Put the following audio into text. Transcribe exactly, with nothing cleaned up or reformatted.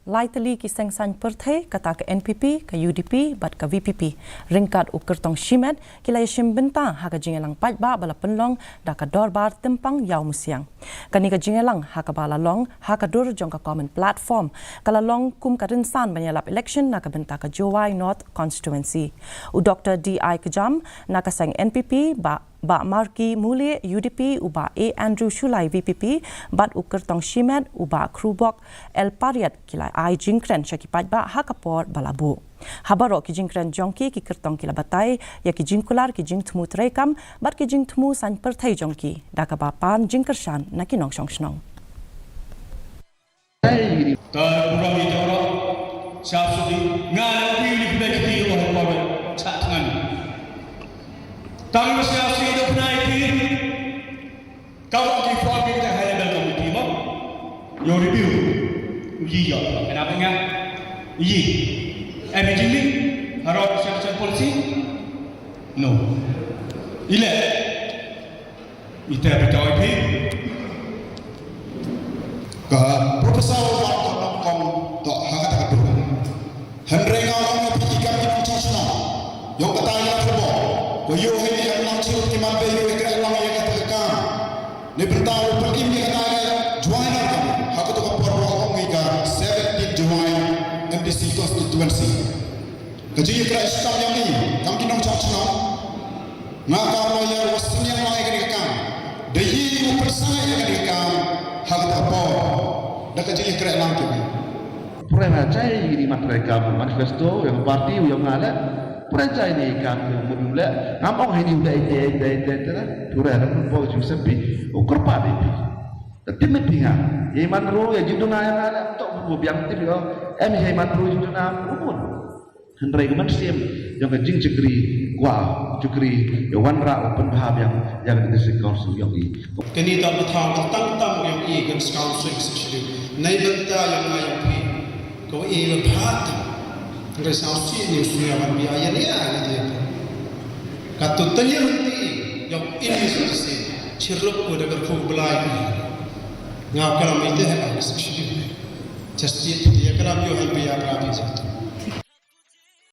Lai tylli ki seng saiñ pyrthei, kata ka N P P, ka U D P bad ka V P P, ryngkat u kyrtong shimet, ki la ïashim bynta ha ka jingïalang paidbah ba la pynlong da ka Dorbar Tympang Ïawmusiang. Kane ka jingïalang ha kaba la long ha ka dur jong ka common platform, ka la long kum ka rynsan ban ïalap election na ka bynta ka Jowai North Constituency. U Doctor D I Kjam na ka seng N P P, Bah Bah Marki Mule U D P, u Bah A Andrew Shullai V P P bad u kyrtong shimet u Bah Khrubok L Pariat ki la ai jingkren sha ki paidbah ha ka por ba la buh. Ha baroh ki jingkren jong ki, ki kyrtong ki la batai ïa ki jingkular ki jingthmu treikam bad ki jingthmu saiñ pyrthei jong ki, da kaba pan jingkyrshan na ki nongshong shnong. Tang kumba ngi ïoh ruh, sha sudi, nga la ïohi ïa ki bek ki ïoh ha por cha tngan. Tang sha sudi da pnai ki, ka wa ki form ki ta high level committee mo. Ïoh review. Uji ïoh. Kenapa nga? Uji. Em jingli. Harap sha sha policy. No. Ile. Ita bitaw ïa phi. Ka Professor Mark Nongkong to ha kata ka dur. Hynrei nga ong ïa phi, ïa kam ki nongshong shnong, ïa kata ïa ka khubor, ko ïoh hi ïa nang chil ki man be ïoh ïa ka lang ïa kata ka kam. Ni bynta u pynkim ïa kata ka join ka ha kata ka por ong ïa ka seventeen Jowai M D C constituency. Ka jingïakren shisha ïa ngi kam ki nongshong shnong. Nga ka lawyer wa sniang lang ïa kane ka kam. Da yi u pynshai ïa kane ka kam ha kata ka por. Da ka jingïakren lang ki. Pura ma chai ïa ni mat ka kam manifesto ïa ka party ïa nga le. Pura chai ni kam ïa nga le. Ngam ong hi ni u dei dei dei dei dei. Pura da pun po ju sepi. U kyrpad ïa phi. Da tim ïa phi nga. Ïa man ru ïa jingduna ïa nga le. Tok bu biang tim ïa. Em ïa man ru jingduna bu bun. Hynrei ka mynsiem jong ka jingshakri kwah shakri ïa wanrah u pynbha biang ïa ka District Council jong i. Kane ka thaw ka tang tam jong i ka District Council ka Schedule. Nei bynta ïa nga ïa phi. Ka wa i la bha tam. Hynrei sa u sien ïa u sien wan bia ïa nia ïa nia. Ka tu tanya hynti jong i ni sa u sien. Chiruk ko da ka khu belai. Nga ka lam ite ha ka Schedule. Justice ïa ka lam ïa han bia ka bia.